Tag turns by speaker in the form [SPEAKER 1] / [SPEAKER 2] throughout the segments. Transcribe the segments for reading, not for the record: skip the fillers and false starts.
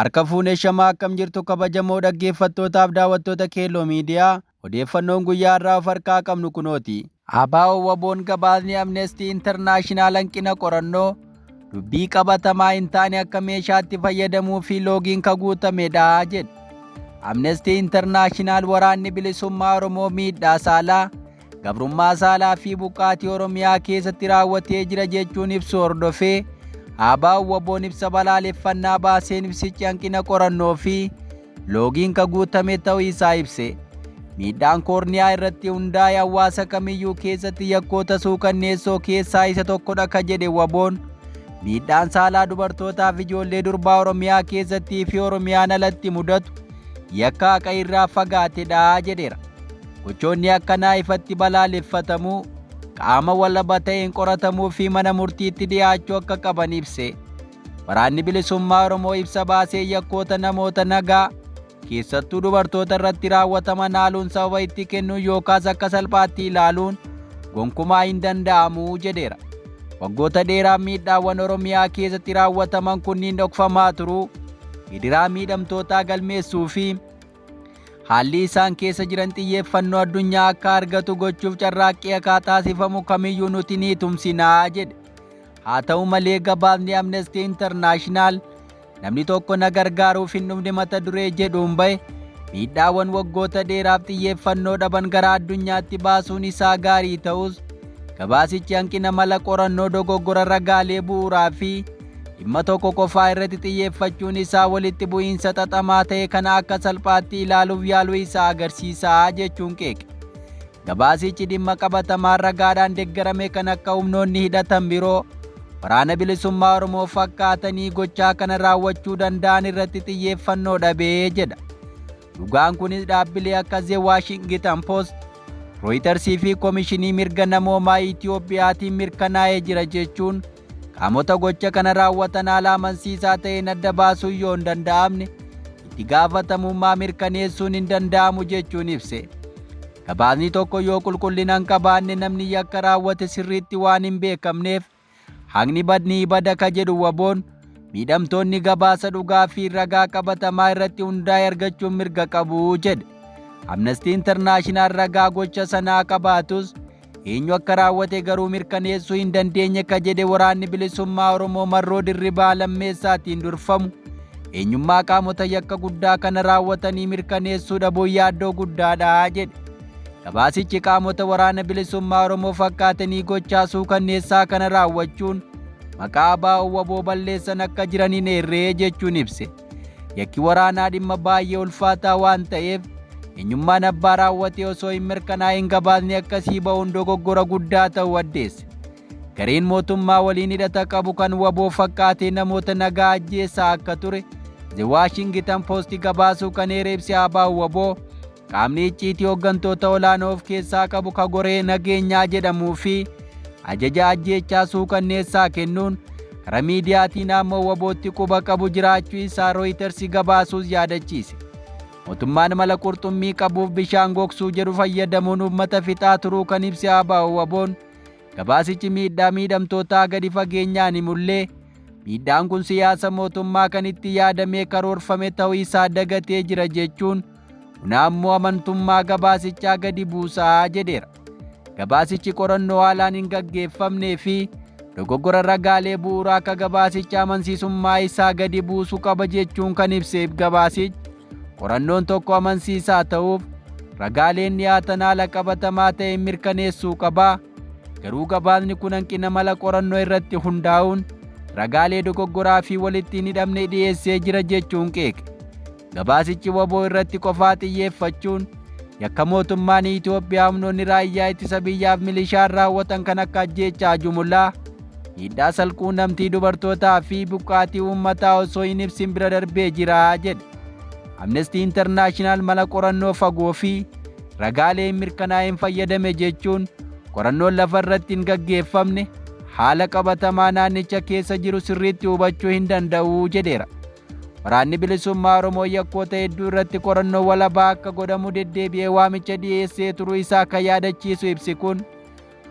[SPEAKER 1] Harka fuunee shamaa akkam jirtu kabajamoo dhaggeeffattootaaf daawwattoota Keelloo Miidiyaa odeeffannoon guyyaa irraa of harkaa qabnu kunooti. ABO WBOn gabaasni Amnesty International hanqina qorannoo dubbii qabatamaa hin taane akka meeshaatti fayyadamuu fi loogiin ka guutamedha jedhe. Amnesty International waraanni bilisummaa Oromoo miidhaa saalaa, gabrummaa saalaa fi buqqaatii Oromiyaa keessatti raawwatee jira jechuun ibsu hordofee ABO WBOn ibsa balaaleffannaa baaseen ibsichi hanqina qorannoo fi loogiin ka guutame ta'uu isaa ibse. Miidhaan koorniyaa irratti hundaa'e hawaasa kamiyyuu keessatti yakkoota suukanneessoo keessaa isa tokkodha ka jedhe WBOn. Miidhaan saalaa dubartootaaf ijoollee durbaa Oromiyaa keessattii fi Oromiyaan alatti mudatu yakka haqa irraa fagaatedha jedheera. Gochoonni akkanaa ifatti balaaleffatamuu, qaama walaba ta'een qoratamuu fi mana murtiitti dhiyaachuu akka qaban ibse. Waraanni bilisummaa Oromoo ibsa baasee yakkoota namoota nagaa keessattuu dubartoota irratti raawwataman haaluun sababa itti kennuun yookaas akka salphaatti ilaaluun gonkumaa hin danda'amu jedheera. Waggoota dheeraa miidhaawwan Oromiyaa keessatti raawwataman kunniin dhokfamaa turuu, gidiraa miidhamtootaa galmeessuu fi haalli isaan keessa jiran xiyyeeffannoo addunyaa akka argatu gochuuf carraaqqii akka taasifamu kamiyyuu nuti ni tumsinaa jedhe. Haa ta'u malee gabaasni Amnesty International namni tokko na gargaaruuf hin dhufne mata duree jedhuun bahe miidhaawwan waggoota dheeraaf xiyyeeffannoo dhaban gara addunyaatti baasuun isaa gaarii ta'us gabaasichi hanqina mala qorannoo dogoggora ragaalee bu'uuraa fi dhimma tokko qofaa irratti xiyyeeffachuun isaa walitti bu'iinsa xaxamaa ta'e kana akka salphaatti ilaaluuf yaaluu isaa agarsiisaa jechuun qeeqe. Gabaasichi dhimma qabatamaa ragaadhaan deeggarame kan akka humnoonni hidhatan biroo waraana bilisummaa Oromoo fakkaatanii gochaa kana raawwachuu danda'an irratti xiyyeeffannoo dhabee jedha. Dhugaan kunis dhaabbilee akka The Washington Post, Reuters fi Komishinii Mirga Namoomaa Itiyoophiyaatiin mirkanaa'ee jira jechuun qaamota gocha kana raawwatan haala amansiisaa ta'een adda baasuun yoo hin danda'amne itti gaafatamummaa mirkaneessuun hin danda'amu jechuun ibse. Gabaasni tokko yoo qulqullina hin qabaanne namni yakka raawwate sirriitti waan hin beekamneef haqni badni bada ka jedhu WBOn miidhamtoonni gabaasa dhugaa fi ragaa qabatamaa irratti hundaa'e argachuun mirga qabu jedhe. Amnesty International ragaa gocha sanaa qabaatus eenyu akka raawwate garuu mirkaneessuu hin dandeenye ka jedhe waraanni bilisummaa Oromoo Marroo Dirribaa Lammeessaatiin durfamu eenyummaa qaamota yakka guddaa kana raawwatanii mirkaneessuu dhabuun yaaddoo guddaadha jedhe. Gabaasichi qaamota waraana bilisummaa Oromoo fakkaatanii gochaa suukanneessaa kana raawwachuun maqaa ABO WBO balleessan akka jiran hin eerree jechuun ibse. Yakki waraanaa dhimma baay'ee ulfaataa waan ta'eef eenyummaan abbaa raawwatee osoo hin mirkanaa'in gabaasni akkasii ba'uun dogoggora guddaa ta'uu addeesse. Gareen mootummaa waliin hidhata qabu kan WBO fakkaatee namoota nagaa ajjeessaa akka ture The Washington Post gabaasuu kan eere ibsi ABO WBO qaamni icciitii hooggantoota olaanoo of keessaa qabu ka goree nageenyaa jedhamuu fi ajaja ajjeechaa suukanneessaa kennuun karaa miidiyaatiin ammoo WBOtti quba qabu jiraachuu isaa Reuters gabaasuus yaadachiise. Mootummaan mala qurxummii qabuuf bishaan gogsuu jedhu fayyadamuun uummata fixaa turuu kan ibse ABO WBOn gabaasichi miidhaa miidhamtootaa gadi fageenyaan himullee miidhaan kun siyaasa mootummaa kan itti yaadamee karoorfame ta'uu isaa dagatee jira jechuun kun ammoo amantummaa gabaasichaa gadi buusaa jedheera. Gabaasichi qorannoo haalaan hin gaggeeffamnee fi dogoggora ragaalee bu'uuraa akka gabaasicha amansiisummaa isaa gadi buusu qaba jechuun kan ibseef gabaasichi qorannoon tokko amansiisaa ta'uuf ragaaleen dhiyaatan haala qabatamaa ta'een mirkaneessuu qaba. Garuu gabaasni kun hanqina mala qorannoo irratti hundaa'uun ragaalee dogoggoraa fi walitti hin hidhamne dhiyeessee jira jechuun qeeqe. Gabaasichi WBO irratti qofaa xiyyeeffachuun yakka mootummaan Itoophiyaa humnoonni raayyaa ittisa biyyaaf milishaan raawwatan kan akka ajjeechaa jumlaa, miidhaa salquunnamtii dubartootaa fi buqqaatii uummataa osoo hin ibsin bira darbee jira jedhe. Amnesty International mala qorannoo fagoo fi ragaalee hin mirkanaa'in fayyadame jechuun qorannoon lafa irratti hin gaggeeffamne haala qabatamaa naannicha keessa jiru sirriitti hubachuu hin danda'u jedheera. Waraanni bilisummaa Oromoo yakkoota hedduu irratti qorannoo walabaa akka godhamu deddeebi'ee waamicha dhiyeessee turuu isaa akka yaadachiisu ibsi kun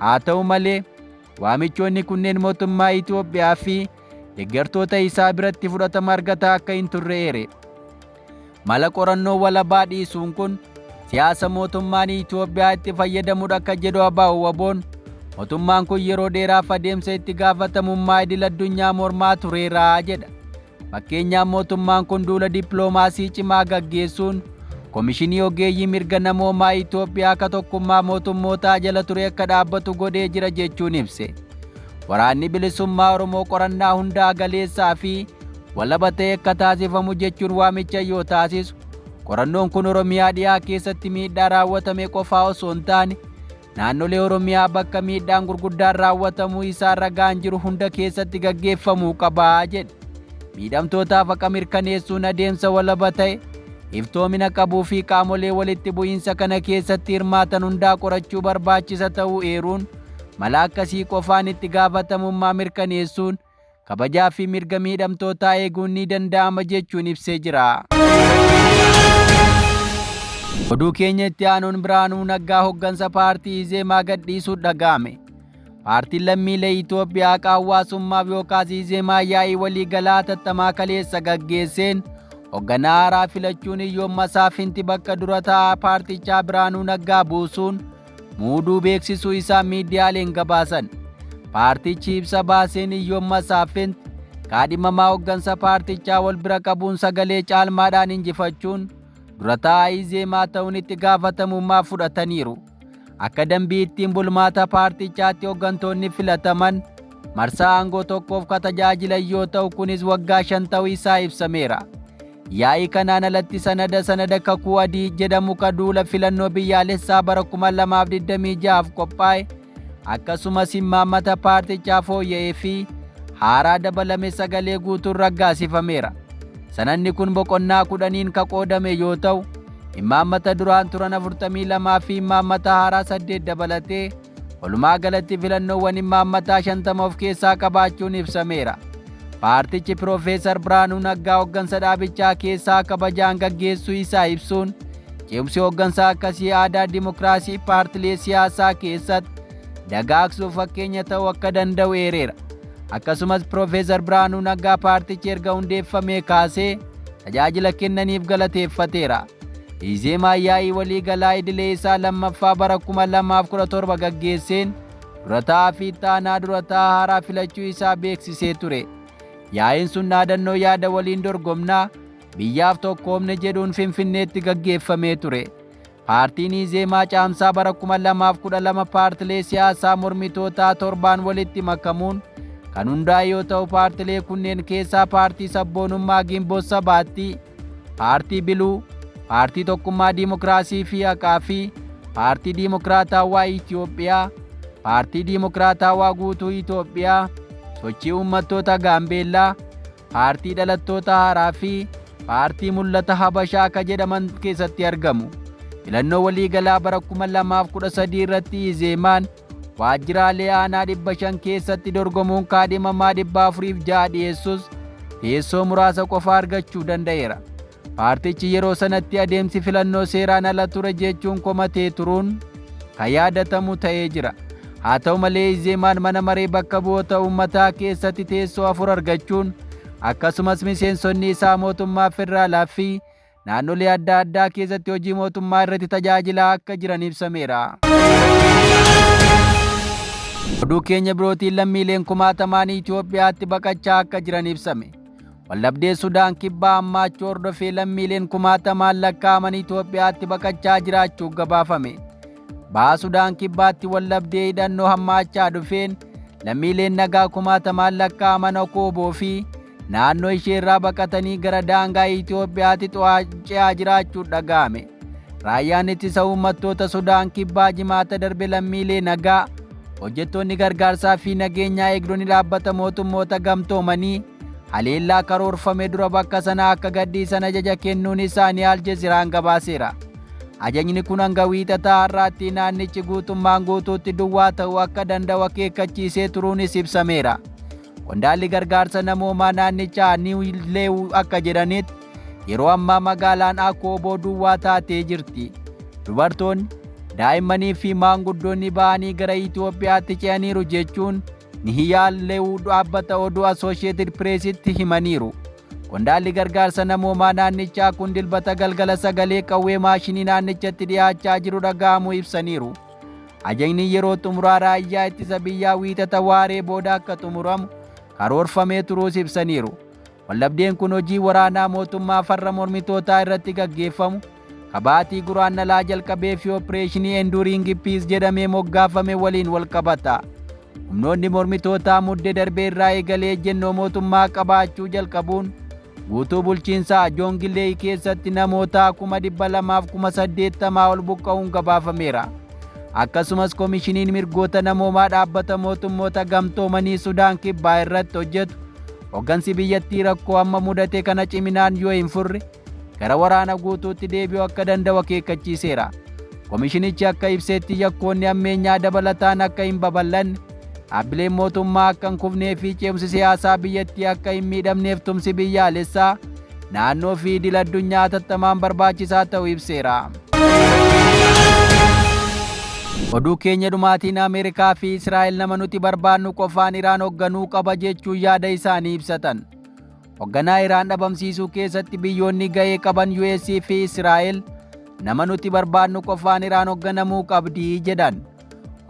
[SPEAKER 1] haa ta'u malee waamichoonni kunneen mootummaa Itoophiyaa fi deeggartoota isaa biratti fudhatama argataa akka hin turre eere. Mala qorannoo walabaa dhiisuun kun siyaasa mootummaan Itoophiyaa itti fayyadamudha akka jedhu ABO WBO'n, mootummaan kun yeroo dheeraaf adeemsa itti gaafatamummaa idil addunyaa mormaa tureera jedha. Fakkeenyaaf, mootummaan kun duula dippiloomaasii cimaa gaggeessuun Komishinii Ogeeyyii Mirga Namoomaa Itoophiyaa akka tokkummaa mootummootaa jala ture akka dhaabbatu godhee jira jechuun ibse. Waraanni Bilisummaa Oromoo qorannaa hundaa galeessaa fi walaba ta'e akka taasifamu jechuun waamicha yoo taasisu, qorannoon kun Oromiyaa dhiyaa keessatti miidhaa raawwatame qofaa osoo hin taane naannolee Oromiyaa bakka miidhaan gurguddaan raawwatamuu isaa ragaan jiru hunda keessatti gaggeeffamuu qabaa jedhe. Miidhamtootaaf haqa mirkaneessuun adeemsa walaba ta'e, iftoomina qabuu fi qaamolee walitti bu'iinsa kana keessatti hirmaatan hundaa qorachuu barbaachisa ta'uu eeruun, mala akkasii qofaan itti gaafatamummaa mirkaneessuun kabajaa fi mirga miidhamtootaa eeguun ni danda'ama jechuun ibsee jira. Oduu keenya itti aanuun, Biraanuu Naggaa hoggansa paartii Izeemaa gadhiisuun dhaga'ame. Paartiin lammiilee Itoophiyaa hawaasummaaf yookaas Izeemaa yaa'ii waliigalaa hatattamaa kaleessa gaggeesseen hoogganaa haaraa filachuun Iyyoon Masaafinti bakka dura taa'aa paartichaa Biraanuu Naggaa buusuun muuduu beeksisuu isaa miidiyaaleen gabaasan. Paartichi ibsa baaseen Iyyoon Masaafinti kaadhimamaa hoggansa paartichaa wal bira qabuun sagalee caalmaadhaan injifachuun dura taa'aa Izeemaa ta'uun itti gaafatamummaa fudhataniiru. Akka dambii ittiin bulmaata paartichaatti hooggantoonni filataman marsaa aangoo tokkoof ka tajaajilan yoo ta'u, kunis waggaa 5 ta'uu isaa ibsameera. Yaa'ii kanaan alatti sanada kakuu adii jedhamu ka duula filannoo biyyaalessaa bara 2026 qophaa'e, akkasumas imaammata paartichaa fooyya'ee fi haaraa dabalame sagalee guutuun raggaasifameera. Sanadni kun boqonnaa 10n ka qoodame yoo ta'u, imaammata duraan turan 42 fi imaammata haaraa 8 dabalatee walumaa galatti filannoowwan imaammataa 50 of keessaa qabaachuun ibsameera. Paartichi Piroofeesar Biraanuu Naggaa hooggansa dhaabichaa keessaa kabajaan gaggeessuu isaa ibsuun, cimsi hooggansa akkasii aadaa dimokiraasii paartilee siyaasaa keessatti dagaagsuuf fakkeenya ta'uu akka danda'u eereera. Akkasumas Piroofeesar Biraanuu Naggaa paartichi erga hundeeffamee kaasee tajaajila kennaniif galateeffateera. Izeemaa yaa'ii waliigalaa idilee isaa lammaffaa bara 2017 gaggeesseen dura taa'aa fi ittaanaa dura taa'aa haaraa filachuu isaa beeksisee ture. Yaa'iin sun dhaadannoo "Yaada waliin dorgomnaa, biyyaaf tokkoomne" jedhuun Finfinneetti gaggeeffamee ture. Paartiin Izeemaa Caamsaa bara 2012 paartilee siyaasaa mormitootaa torbaan walitti makamuun kan hundaa'e yoo ta'u, paartilee kunneen keessaa Paartii Sabboonummaa Ginboot Sabaatti, Paartii Biluu, Paartii Tokkummaa Diimokiraasii fi Haqaa fi Paartii Diimokiraatawaa Itoophiyaa, Paartii Diimokiraatawaa Guutuu Itoophiyaa, Sochii Uummattoota Gaambeellaa, Paartii Dhalattoota Haaraa fi Paartii Mul'ata Habashaa akka jedhaman keessatti argamu. Filannoo waliigalaa bara 2013 irratti Izeemaan waajjiraalee aanaa 500 keessatti dorgomuun kaadhimamaa 406 dhiyeessus teessoo muraasa qofa argachuu danda'eera. Paartichi yeroo sanatti adeemsi filannoo seeraan ala ture jechuun komatee turuun kan yaadatamu ta'ee jira. Haa ta'u malee, Izeemaan mana maree bakka bu'oota uummataa keessatti teessoo 4 argachuun, akkasumas miseensonni isaa mootummaa federaalaa fi naannolee adda addaa keessatti hojii mootummaa irratti tajaajilaa akka jiran ibsameera. Oduu keenya birootiin, lammiileen kumaatamaan Itoophiyaatti baqachaa akka jiran ibsame. Wallabdee Sudaan Kibbaa hammaachuu hordofee lammiileen kumaatamaan lakkaa'aman Itoophiyaatti baqachaa jiraachuu gabaafame. Baha Sudaan Kibbaatti wallabdee hidhannoo hammaachaa dhufeen lammiileen nagaa kumaatamaan lakkaa'aman Okooboo fi naannoo isheerraa baqatanii gara daangaa Itoophiyaatti ce'aa jiraachuu dhaga'ame. Raayyaan ittisa uummattoota Sudaan Kibbaa Jimaata darbe lammiilee nagaa, hojjettoonni gargaarsaa fi nageenyaa eegdonni dhaabbata mootummoota gamtoomanii haleellaa karoorfame dura bakka sana akka gadhiisan ajaja kennuun isaanii Aljeeziraan gabaaseera. Ajajni kun hanga Wiixataa har'aatti naannichi guutummaan guutuutti duwwaa ta'uu akka danda'u akeekkachiisee turuunis ibsameera. Qondaalli gargaarsa namoomaa naannichaa Niiw Leew akka jedhanitti, yeroo ammaa magaalaan Akooboo duwwaa taatee jirti. Dubartoonni, daa'immanii fi maanguddoonni ba'anii gara Itoophiyaatti ce'aniiru jechuun Nihiyaal Leewuu dhaabbata oduu Associated Pressitti himaniiru. Qondaalli gargaarsa namoomaa naannichaa kun Dilbata galgala sagalee qawwee maashinii naannichatti dhiyaachaa jiru dhaga'amuu ibsaniiru. Ajajni yeroo xumuraa raayyaa ittisa biyyaa Wiixata waaree booda akka xumuramu karoorfamee turuus ibsaniiru. Waldhabdeen kun hojii waraanaa mootummaa farra mormitootaa irratti gaggeeffamu ka baatii Guraandhalaa jalqabee fi Opereeshinii Enduring Peace jedhamee moggaafame waliin wal qabata. Humnoonni mormitootaa Mudde darbee irraa eegalee ejjennoo mootummaa qabaachuu jalqabuun guutuu bulchiinsa Joongileey keessatti namoota 280,000 ol buqqa'uun gabaafameera. Akkasumas Komishiniin Mirgoota Namoomaa Dhaabbata Mootummoota Gamtoomanii Sudaan Kibbaa irratti hojjetu hoggansi biyyattii rakkoo amma mudate kana ciminaan yoo hin furre gara waraana guutuutti deebi'uu akka danda'u akeekkachiiseera. Komishinichi akka ibsetti yakkoonni ammeenyaa dabalataan akka hin babal'anne, dhaabbileen mootummaa akka hin kufnee fi ce'umsi siyaasaa biyyattii akka hin miidhamneef tumsi biyyaalessaa, naannoo fi idil addunyaa hatattamaan barbaachisaa ta'uu ibseera. Oduu keenya dhumaatiin Ameerikaa fi Israa'el nama nuti barbaannu qofaan Iraan hoogganuu qaba jechuun yaada isaanii ibsatan. Hogganaa Iraan dhabamsiisuu keessatti biyyoonni ga'ee qaban US fi Israa'el nama nuti barbaannu qofaan Iraan hoogganamuu qabdi jedhan.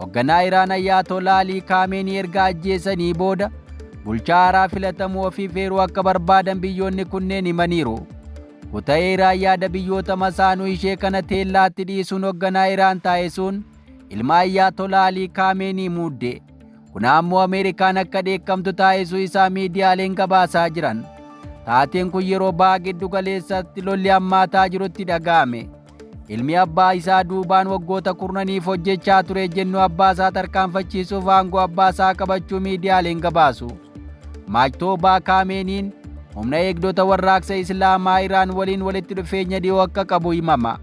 [SPEAKER 1] Hogganaa Iraan Ayyaatolaa Alii Kaameenii erga ajjeesanii booda bulchaa haaraa filatamuu ofiif eeruu akka barbaadan biyyoonni kunneen himaniiru. Kuta'ee Iraan yaada biyyoota masaanuu ishee kana teellaatti dhiisuun hogganaa Iraan taasisuun ilma Ayyaatolaa Alii Kaameenii muudde. Kun ammoo Ameerikaan akka dheekkamtu taasisuu isaa miidiyaaleen gabaasaa jiran. Taateen kun yeroo baha giddu galeessatti lolli hammaataa jirutti dhaga'ame. Ilmi abbaa isaa duubaan waggoota kurnaniif hojjechaa ture ejjennoo abbaa isaa tarkaanfachiisuuf aangoo abbaa isaa qabachuu miidiyaaleen gabaasu. Maajtoobaa Kaameeniin humna eegdota warraaqsa Islaamaa Iraan waliin walitti dhufeenya dhiyoo akka qabu himama.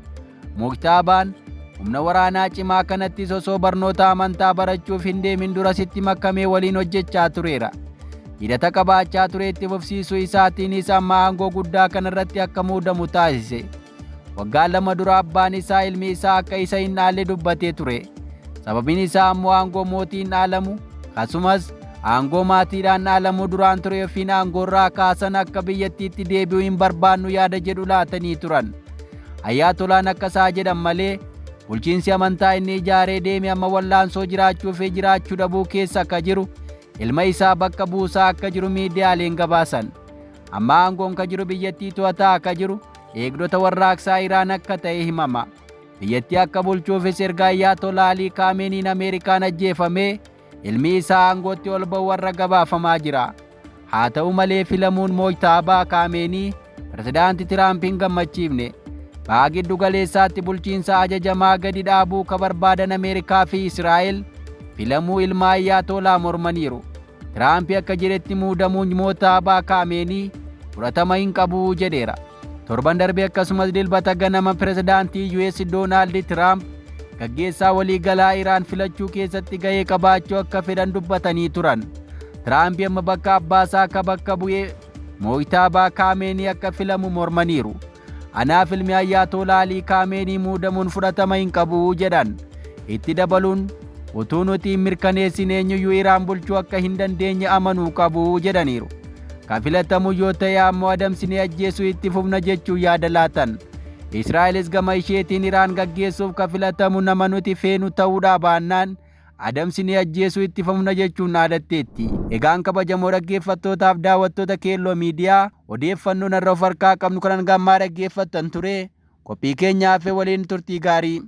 [SPEAKER 1] Mujtaabaan humna waraanaa cimaa kanattis osoo barnoota amantaa barachuuf hin deemin durasitti makamee waliin hojjechaa tureera. Hidhata qabaachaa ture itti fufsiisuu isaatiinis amma aangoo guddaa kanarratti akka muudamu taasise. Waggaa 2 dura abbaan isaa ilmi isaa akka isa hin dhaalle dubbatee ture. Sababiin isaa ammoo aangoo mootiin dhaalamu akkasumas aangoo maatiidhaan dhaalamuu duraan ture ofiin aangoorraa kaasan akka biyyattiitti deebi'uu hin barbaannu yaada jedhu laatanii turan. Ayyaatolaan akka isaa jedhan malee bulchiinsi amantaa inni ijaaree deeme amma wallaansoo jiraachuu fi jiraachuu dhabuu keessa akka jiru ilma isaa bakka buusaa akka jiru miidiyaaleen gabaasan. Amma aangoon ka jiru biyyattii to'ataa akka jiru eegdota warraaqsaa Iraan akka ta'e himama. Biyyattii akka bulchuufis erga Ayyaatolaa Alii Kaameeniin Ameerikaan ajjeefamee ilmi isaa aangootti ol ba'u warra gabaafamaa jira. Haa ta'u malee filamuun Mojtaabaa Kaameenii Pirezidaanti Tiraamp hin gammachiifne. Baha giddu galeessaatti bulchiinsa ajajamaa gadi dhaabuu ka barbaadan Ameerikaa fi Israa'el filamuu ilma Ayyaatolaa mormaniiru. Tiraamp akka jedhetti muudamuun Mojtaabaa Kaameenii fudhatama hin qabu jedheera. Torban darbe akkasumas Dilbata ganama pirezidaantii US Doonaald Tiraamp gaggeessaa waliigalaa Iraan filachuu keessatti gahee qabaachuu akka fedhan dubbatanii turan. Tiraamp amma bakka abbaasaa akka bakka bu'ee Mojtaabaa Kaameenii akka filamu mormaniiru. Anaaf ilmi Ayyaatolaa Alii Kaameenii muudamuun fudhatama hin qabu jedhan. Itti dabaluun utuu nuti hin mirkaneessin eenyuyyuu Iraan bulchuu akka hin dandeenye amanuu qabu jedhaniiru. Ka filatamu yoo ta'e ammoo adamsinee ajjeesuu itti fufna jechuun yaada laatan. Israa'elis gama isheetiin Iraan gaggeessuuf ka filatamu nama nuti feenu ta'uudhaa baannaan adamsinee ajjeesuu itti fufna jechuun dhaadatteetti. Egaan kabajamoo dhaggeeffattootaaf daawwattoota Keelloo Miidiyaa, odeeffannoon har'a of harkaa qabnu kanan gammaa dhaggeeffattan ture. Qophii keenya hafe waliin turtii gaarii.